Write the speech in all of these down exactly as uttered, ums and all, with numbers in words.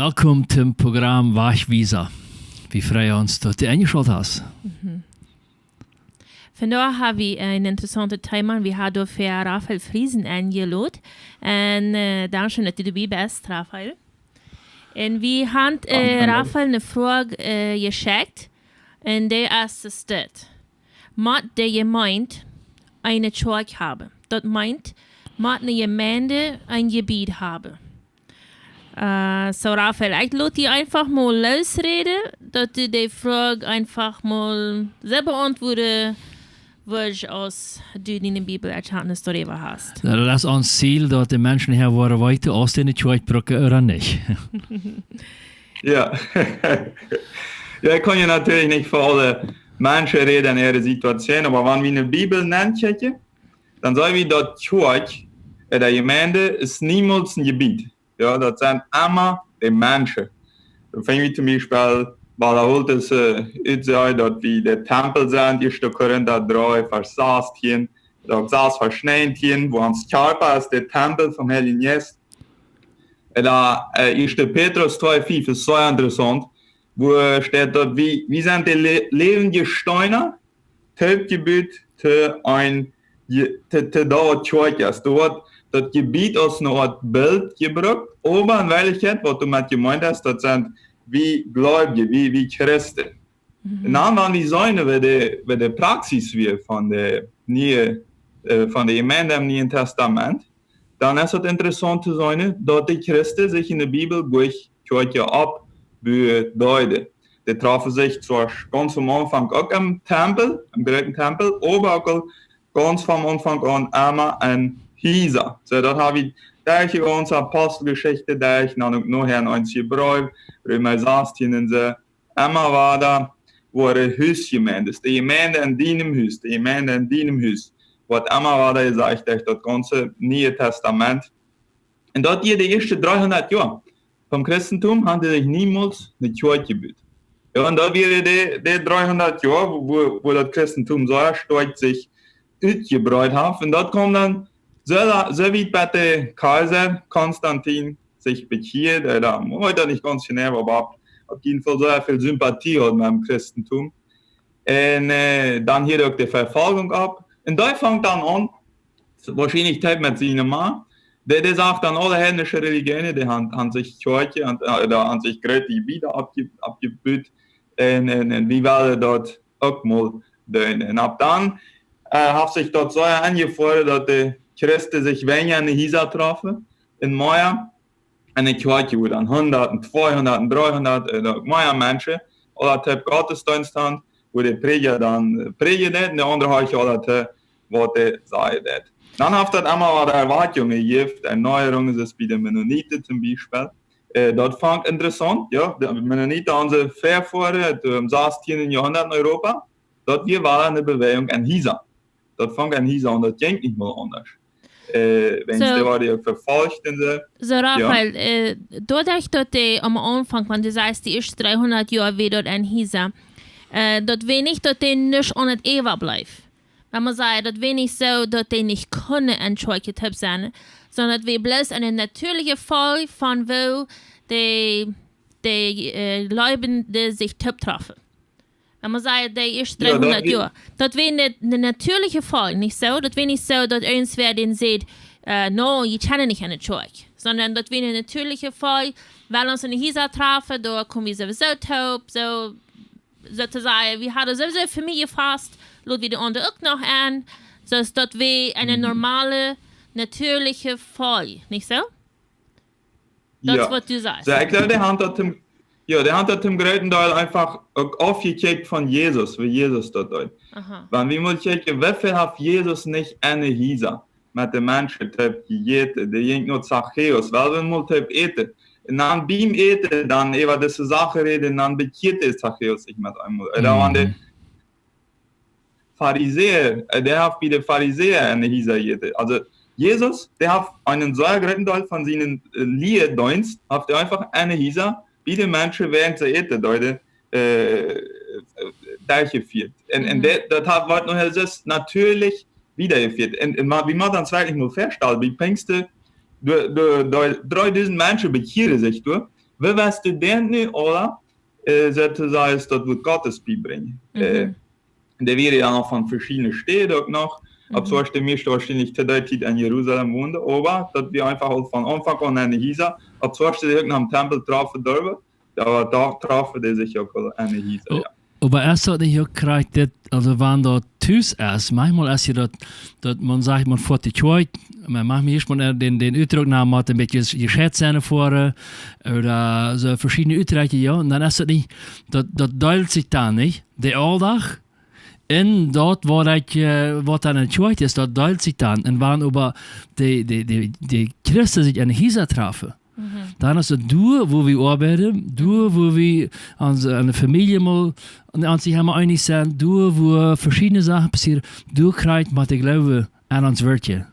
Welkom toom Programm Wajchwiesa. Wie freien ons, daut du enjeschaltet hast. Vondoag ha wie een interessauntet Thema. Wie haben doafäa Rafael Friesen enjelot. Un, äh, dankscheen, daut du doabie best, Rafael. Un wie haben, äh, Rafael ne Froag, äh, jeschekjt. Un dee es dit: Mott de Jemeent eene Kjoakj haben? Daut meent, mott ne Jemeent een Jebied haben? Äh, soo, Rafael, ekj lot die eefach mol losräden, daut du de Froag eefach mol soo beauntwuaden wurscht, aus du diene Bibelerkjantnis doaräwa hast. Na, daut es ons Ziel, daut de Menschen hia woaren weeten, aus dee ne Kjoakj brucken ooda nich. Jo. Jo, ekj kaun je natialich nich fa aule Menschen räden en äare Situation, oba wan wie enne Bibel nenkjikjen, dan seenen wie, daut Kjoakj, äh, de Jemeent es niemols een Jebied. Jo, daut sent emma de Menschen. Dan finj wie toom Biespel, wan wie hoolen, äh, ut, soo daut wie de Tempel sent, ieeschte Korinta dree, Varsch sastieen, daut sas Varsch näajentieen, woo ons Kjarpa es de Tempel vom Heiljen Jeist. Un dan, äh, ieeschte Petrus twee fief es soo interessaunt, woo steit daut wie, wie sent de le-, läwendje Steena, toopjebut to een Je-, to, to daut Kjoakj es. Doa woat daut Jebied aus ne Oat Bilt jebrukt, oba en Werkjlichkjeit, waut doamet jemeent es, daut sent wie Gleubje, wie, wie Christen. Mhm. Un dan, wan wie seenen, woo de, woo de Praxis wia von de niee, äh, von de Jemeent em Nieen Tastament, dan es daut interessaunt to seenen, daut de Christen sikj enne Bibel derch Kjoakjen oppbuen deeden. Dee troffen sikj zwar gaunz aum Aunfank uk em Tempel, em grooten Tempel, oba uk aul gaunz vom Aunfank aun emma en Hiesa. Soo, daut ha wie derch de gaunze Aposteljeschicht, derch, dan uk nohäa en ons Hebräa, Reema sastieen un soo, emma wada woaren Husjemeent. De Jemeent en dienem Hus, de Jemeent en dienem Hus. Woat emma wada jesajcht derch daut gaunze Niee Tastament. Un daut wia de ieeschte dreehundat Joa vom Christentum, hauden dee niemols ne Kjoakj jebut. Jo, un daut wieren de, de dreehundat Joa, woo, woo, woo daut Christentum soo stoakj sikj utjebreet haft. Un daut kjeem dan soo, soo wiet bat de Kjeisa Konstantin sikj bekjieed, äh, dan, ekj weet daut nich gaunz jeneiw, oba opp, opp jieden Faul soo väl Sympathie haud met daut Christentum. Un, äh, dan hieed uk de Vefoljunk opp. Un doa funk dan aun, woarschienlich Tiet met siene Ma, dee, dee sach dan aule heidnische Relijionen, dee han, han sikj Kjoakjen, han, äh, ooda han sikj groote Jebieda oppje-, oppjebut. Un, un, un wie wellen daut uk mol doonen. Un opp dan, äh, haft sikj daut soo aunjefoaren, daut de Christen sikj weinja enne Hiesa troffen, un mea enne Kjoakj, woo dan hundat un tweehundat un dreehundat, äh, noch mea Menschen, aule toop Gottesdeenst han, woo de Prädja dan, äh, prädjen deed, un de aundre horchen aule toop, waut dee sajen deed. Dan haft daut emma waut Erwakjungen jejäft, Erneerungen, soo aus bie de Mennoniten toom Biespel. Äh, daut funk ekj interessaunt, jo. De Mennoniten, onse Väafoaren, äh, em sastienden Joahrhundat en Europa, daut wia wada ne Bewäajunk en Hiesa. Daut funk en Hiesa aun, daut jinkj nich mol aundasch. Äh, wiels dee worden uk vefoljt un soo. Soo, jo. Rafael, äh, doaderch daut dee aum Aunfank, wan du sajchst, de ieeschte dreehundat Joa wia daut en Hiesa, äh, daut wia nich, daut dee nich aun daut Äwa bleef. Wan wie sajen, daut wia nich soo, daut dee nich kunnen en Kjoakj toop sennen, sonda daut wia bloos een natieeliche Faul von woo de, de, äh, Gleubje sikj toop troffen. Wan wie sajen, de ieeschte, jo, daut dreehundat wia Joa. Daut wia ne, ne natieeliche Faul, nich soo? Daut wia nich soo, daut irjentwäa dän säd, äh, "No, jie kjennen nich enne Kjoakj." Sonda daut wia ne natieeliche Faul, wiels ons enne Hiesa troffen, doa komen wie sowieso toop, soo, soo to sajen, wie hauden sowieso Famielje fast, loden wie de aundre uk noch en, soo daut wia eene normale, natieeliche Faul, nich soo? Daut es, jo, waut du sajchst. Soo, ekj jleew, dee han daut toom, jo, dee han daut toom grooten Deel eefach uk aufjekjikjt von Jesus, woo Jesus daut deed. Aha. Wan wie mol kjikjen, woo väl haft Jesus nich enne Hiesa met de Menschen toop jejäten? Dee jinkj no Zachäus, well wie mol toop äten. Un dan biem Äten, dan äwa dise Sachen räden, dan bekjieet Zachäus sikj met eemol. Ooda wan de Farisäa, äh, dee haft bie de Farisäa enne Hiesa jejäten. Aulsoo, Jesus, dee haft eenen sea grooten Deel von sienen, äh, Lieedeenst, haft hee eefach enne Hiesa, bie de Menschen, wäarent see äten deeden, äh, äh, derchjefieet. Un, un daut, daut haft, woat noch soo natieelich wiedajefieet. Un, un wie motten ons werkjlich mol väastalen, bie Pinjsten, doa, doa, doa dreedusent Menschen bekjieren sikj doa. Wie west du denn nu, oder? Äh, soo to sajen, es daut Wuat Gottes biebrinjen. Äh, Mhm. Dee wieren dan noch von veschiedne Städen uk noch. Opp Mhm. Zoasch de mieeschte woarschienlich to dee Tiet en Jerusalem wonden, oba daut wia eefach aul von Aunfank aun enne Hiesa. Opp Zoasch dee uk noch em Tempel troffen derwen, doa troffen dee sikj uk aul enne Hiesa, Oh, jo. Oba es daut nich uk krakjt dit, aulsoo wan daut tus es, maunchmol es je daut, daut maun sajcht, maun foat de Kjoakj, maun, maunchmol es maun, äh, dän, dän Utdruck no, maun een bät jescheit sennen foaren, ooda soo veschiedne Utdrekj, jo, un dan es daut nich, daut, daut deelt sikj dan nich, de Auldach, un daut waut ekj, äh, waut dan enne Kjoakj es, daut deelt sikj dan. Un wan oba de, de, de, de Christen sikj enne Hiesa trafen, Mhm. dan es et doa, wua wie oabeiden, doa, Mhm. wua wie aun, aun de Famielje mol, aun, aun sikj emma eenich sent, doa, wua veschiedne Sachen passieren, doa kjricht maun de Gloowen aun ons Wuat. Mhm.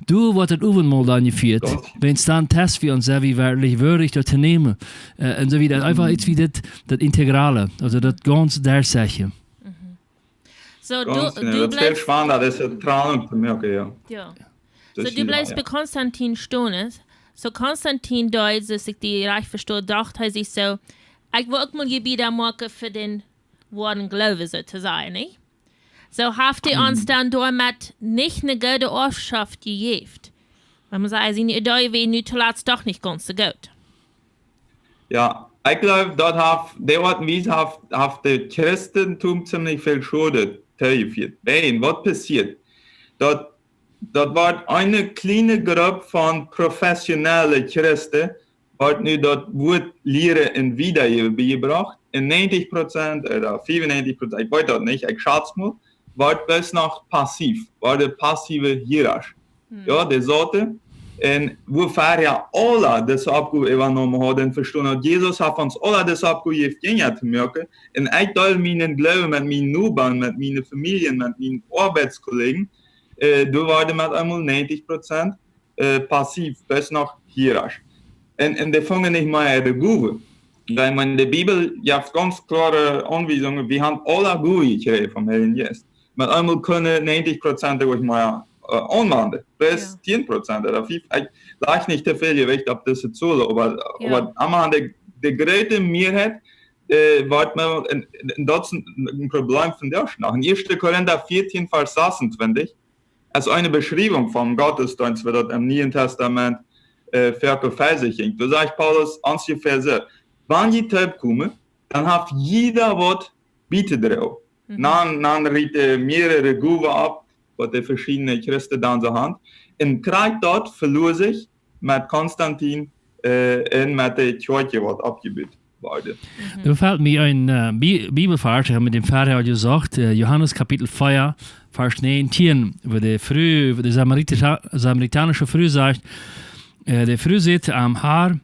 Doa woat daut Owentmol dan jefieet, Goot. Wan dan test wie ons, sent wie werkjlich wieedich daut to nämen. Äh, un soo wieda. Eefach Mhm. Iets wie dit, daut Integrale, aulsoo daut gaunz derchsechte. Mhm. Soo, Gaunz du, genau. du Daut es väl bleefst spannender, daut es de Trennung to moaken, jo. Jo. Daut Soo, es du wieda, bleefst jo. Bie Konstantin stonen. Soo, Konstantin deed, soo aus ekj die rajcht vestonen, docht hee sikj soo, ekj well uk mol Jebieda moaken fa dän woaren Gloowen, soo to sajen, nich? Soo haft hee ons Mhm. dan doamet nich eene goode Oafschoft jejäft. Wan maun sajcht, siene Idee wia nu toolatst doch nich gaunz soo goot. Jo, ekj gloow, daut haft, de Oat un Wies haft, haft daut Christentum zimlich väl Schoden toojefieet. Wiels, waut passieet? Daut, daut woat eene kjliene Grupp von professionelle Christen, woat nu daut Wuat lieren un wiedajäwen biejebrocht. Un negentig Prozent ooda fiefunnägentig Prozent, ekj weet daut nich, ekj schaz mol, woat bloos noch passiv, woaren passiewe Hierarchie. Hm. Jo, dee sauten. Un wua verhäa aula dise Oppgow äwajenomen hauden un vestonen hauden, Jesus haft ons aula dise Oppgow jejäft, Jinja to moaken. Un ekj deeld mienen Gloowen met miene Nobasch, met miene Famielje, met miene Oabeitskollegen. Äh, doa woaren met eemol negentig Prozent, äh, passiv, bloos noch Hierarchie. Un, un dee fungen nich mea äare Gowen. Wiels, ekj meen, de Bibel jeft gaunz kloare Aunwiesungen, wie haben aula Gowen jekjräajen vom Heiljen Jeist. Met eemol kjennen negentig Prozent doa nich mea, äh, aunwenjen. Bloos Jo. tieen Prozent ooda fiew, ekj laj nich too väl Jewicht opp dise Zol, oba, Jo. oba aum Enj de, de groote Mearheit, äh, woat mau, un, un daut es een, een Problem von de Oaschnach. En Ieeschte Korinta vieetieen, Varsch sasuntwintich, es eene Beschriewunk vom Gottesdeenst, woo daut em Nieen Tastament, äh, väa Varsch sasuntwintich. Doa sajcht Paulus onjefäa soo: Wan jie toopkomen, dan haft jieda waut bietodroagen. Mhm. Dan, dan rät hee mearere Gowen opp, waut de veschiedne Christen dan soo haben. Un krakjt daut veloag sikj met Konstantin, äh, un met de Kjoakj, waut oppjebut worden. Mhm. Doa felt mie een, äh, Bi-, Bibelvarsch, ekj hab met däm Varsch aul jesajcht, äh, Johanes Kapitel vea, Varsch näajentieen, wua de Fru, wua de samaritische, samaritanische Fru sajcht, äh, de Fru säd aum Herr: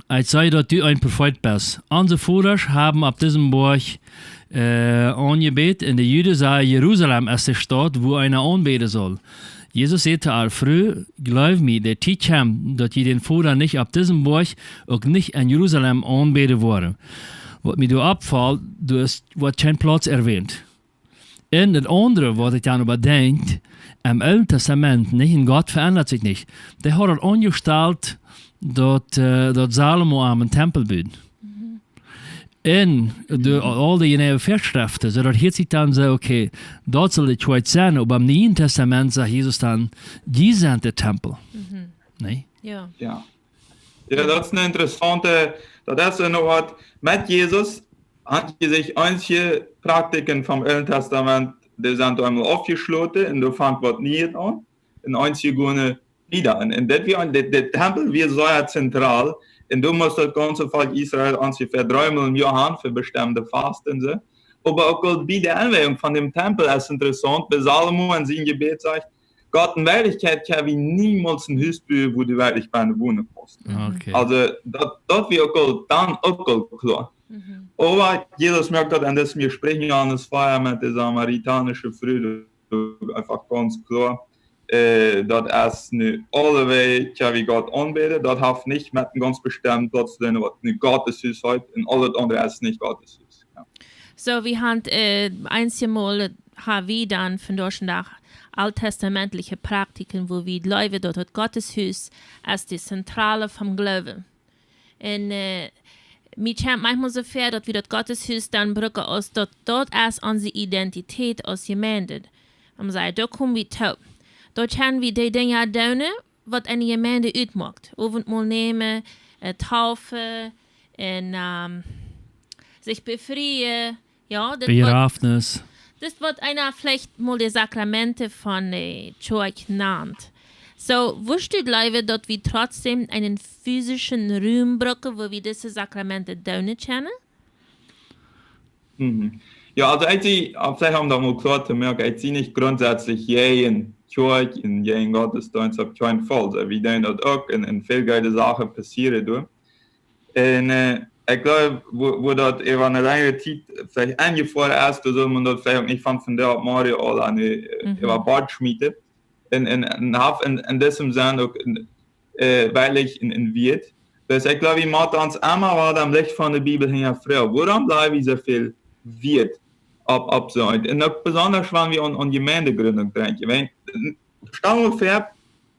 Ekj see, daut du een Profeet best. Onse Vodasch haben opp disen Boajch, äh, aunjebät, un de Juden sajen, Jerusalem es de Staut, wua eena aunbäden saul. Jesus säd to äa: Fru, jleew mie, de Tiet kjemt, daut jie dän Voda nich opp disen Boajch, uk nich en Jerusalem aunbäden woaren. Waut mie doa oppfelt, doa es, woat kjeen Plauz erwähnt. Un daut aundre, waut ekj dan äwa denkj, em Oolen Tastament, nich, un Gott veendat sikj nich. Dee haud daut aunjestalt, daut, äh, daut Salomo am een Tempel bud. Mhm. Un de, Mhm. aul dee jeneiwe Väaschreften, soo daut hieet sikj dan soo, okay, daut saul de Kjoakj sennen, oba em Nieen Tastament sajcht Jesus dan, dee sent de Tempel. Mhm. Nä? Jo. Jo. Jo, daut es een interessaunte, daut es een Wuat, met Jesus haben sikj eenje Praktiken vom Oolen Tastament, dee sent eemol aufjeschloten un doa fangt waut Niees aun. Un eenje gonen wieda. Un, un daut wia, de, de Tempel wia sea zentral. Un doa must daut gaunze Volkj Israel onjefäa dreemol em Joa han fa bestemde Fasten un soo. Oba uk aul bie de Enweihung von däm Tempel es interessaunt, wua Salomo en sien Jebäd sajcht, Gott, en Werkjlichkjeit kjenn wie niemols een Hus buen, wua du werkjlich bennen wonen kaust. Mhm. Okay. Aulsoo, daut, daut wia uk aul, dan uk aul kloa. Mhm. Oba Jesus moakt daut en daut Jespräch en Johanes vea met de samaritanische Fru eefach gaunz kloa. Äh, daut es nu aulewäajen, jo, wie Gott aunbäden, daut haft nich met een gaunz bestemden Plauz to doonen, waut nu Gott sien Hus heet, un aul daut aundre es nich Gott sien Hus. Jo. Soo, wie haben, äh, eenjemol haben wie dan vondoag dän Dach alttestamentliche Praktiken, wua wie jleewen, daut daut Gott sien Hus es de Zentrale vom Gloowen. Un äh, mie kjemt maunchmol soo väa, daut wie daut Gotteshus dan brucken aus daut, daut es onse Identität aus Jemeent. Dan saj ekj, doa kom wie too. Doa kjenn wie dee Dinja doonen, waut eene Jemeent utmoakt. Owentmol nämen, äh, Taufe, un ähm, sikj befrieen. Jo, dit waut, Bejrafnis. Dit waut eena veleicht mol de Sakramente von de Kjoakj nant. Soo, wurscht du jleewen, daut wie trotzdäm eenen physischen Rum brucken, wua wie dise Sakramente doonen kjennen? Mhm. Jo, aulsoo, ekj sie, äh, veleicht om daut mol kloa to moaken, ekj sie nich grundsätzlich jäajen Kjoakj un jäajen Gottesdeenst, opp kjeenen Faul. Soo, wie denkjen daut uk en, en väl goode Sachen passieren doonen. Un äh, ekj gleew, wua, wua daut äwa eene lenjre Tiet veleicht aunjefoaren es, dan saul maun daut veleicht uk nich von vondoag opp morjen aul aun de, äh, Mhm. äwa Bord schmieten. Un, un, un haft en, en disem Senn uk en, äh, werkjlich en, en Wieet. Dis ekj gleew, wie motten ons emma wada em Licht von de Bibel hinjafroagen, wuarom läjen wie soo väl Wieet opp, opp soo eent? Un uk besonda, wan wie aun, aun Jemeentegründunk denkjen. Wan, stal die väa,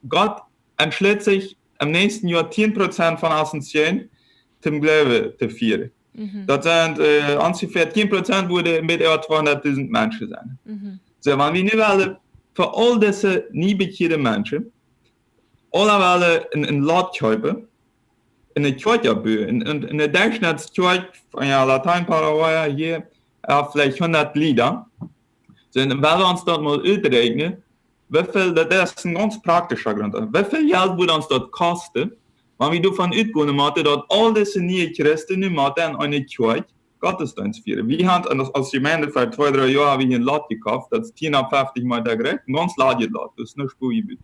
Gott entschlit sikj em näakjsten Joa tieen Prozent von Asunción toom Gloowen to fieren. Mhm. Daut sent äh, onjefäa tieen Prozent, wua doa met äwa tweehundatdusent Menschen sent. Mhm. Soo, wan wie nu wellen fa aul dise niebekeade Menschen, aula wellen een, een Lot kjeepen, eene Kjoakj buen, eene, eene, eene Derchschnittskjoakj von, jo, Latein Paraguay hia, jo, veleicht hundat Jlieda. Soo, wan wie ons daut mol uträakjnen, woo väl, daut es een gaunz praktischa Grunt. Woo väl Jelt wudd ons daut kosten, wan wie doavon utgonen motten, daut aul dise niee Christen nu motten en eene Kjoakj Gottesdeenst fieren? Wie haben aus, aus Jemeent ver twee, dree Joa haben wie een Lot jekoft, daut es tieenhundatfeftich Meeta breet, een gaunz ladjet Lot, daut es nuscht jebut.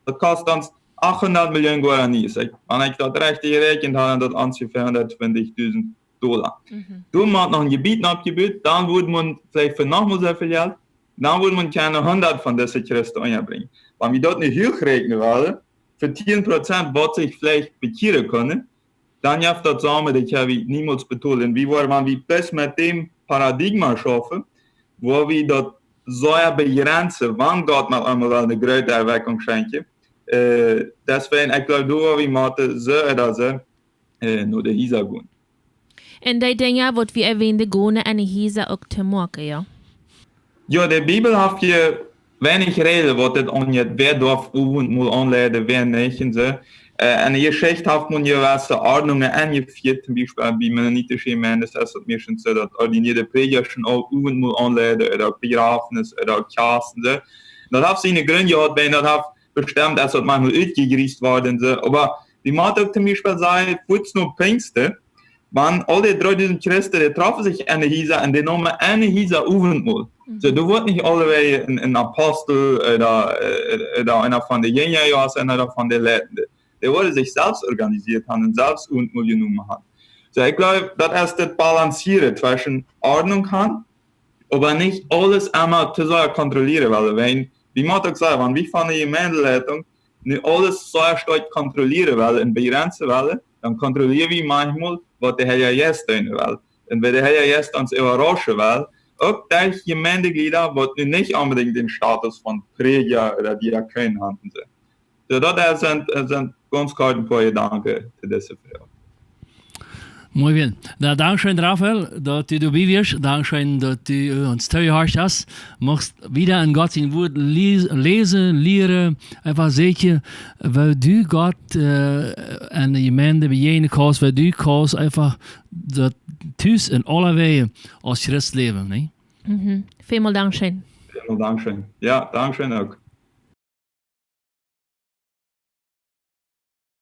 Daut kost ons achthundat Millionen Guaranis. Ekj, wan ekj daut rajcht jeräakjent hab, dan daut onjefäa hundattwintich Dolla. Mhm. Doa mott noch een Jebied oppjebut, dan wudd maun veleicht fa noch mol soo väl Jelt, dan wudd maun kjeene hundat von dise Christen unjabrinjen. Wan wie daut nu huachräakjnen wellen, fa tieen Prozent waut sikj veleicht bekjieren kjennen, dan jeft daut Summen, dee kjenn wie niemols betolen. Wie woaren, wan wie bloos met däm Paradigma schaufen, wua wie daut soo bejrenzen, wan Gott mau eemol well eene groote Erweckung schenkjen. Äh, deswäajen, ekj gleew, doa wua wie motten, soo ooda soo, äh, no de Hiesa gonen. Un dee Dinja, waut wie erwähnden, gonen en de Hiesa uk to moaken, jo? Jo, de Bibel haft hia weinich Räajlen, waut dit aunjeit, wäa darf Owentmol aunleiden, wäa nich un soo. Äh, en de Jeschicht haft maun jewesse Ordnungen enjefieet, toom Biespel bie mennonitische Jemeenden es daut meistens soo, daut ordinieede Prädja aul Owentmol aunleiden, ooda Bejrafnis, ooda Kjast un soo. Daut haft siene Grunt jehaut, wiels daut haft bestemt, es daut maunchmol utjejriest worden un soo. Oba wie motten uk toom Biespel sajen, fuaz no Pinjsten, wan aul dee dreedusent Christen, dee troffen sikj en de Hiesa un dee neemen en de Hiesa Owentmol. Mhm. Soo, doa woat nich aulewäajen een, een Apostel ooda, äh, ooda eena von de Jinja jewast es, ooda von de Leitende. Dee woaren sikj selfst organisieet haben un selfst Owentmol jenomen haben. Soo, ekj gleew, daut es daut Balancieren tweschen Ordnunk haben, oba nich aules emma too sea kontrollieren wellen. Wan, wie motten uk sajen, wan wie von de Jemeendeleitunk nu aules sea stoakj kontrollieren wellen un bejrenzen wellen, dan kontrollieren wie maunchmol, waut de Heilja Jeist doonen well. Un wan de Heilja Jeist ons äwarauschen well, uk derch Jemeendejlieda, waut nu nich onbedinjt dän Status von Prädja ooda Diakon haben. Soo, daut sent, sent gaunz kort een poa Jedanken to dise Froag. Muy bien. Na, dankscheen, Rafael, daut du doabie wieescht. Dankscheen, daut du, äh, ons toojehorcht hast. Muchst wieda en Gott sien Wort lies-, läsen, lieren, eefach seenen, woo du Gott, äh, en de Jemeent bejäajnen kaust, woo du kaust eefach daut tus en aule Wäaj aus Christ läwen, nä? Mhm. Välmol dankscheen. Välmol dankscheen. Jo, dankscheen uk.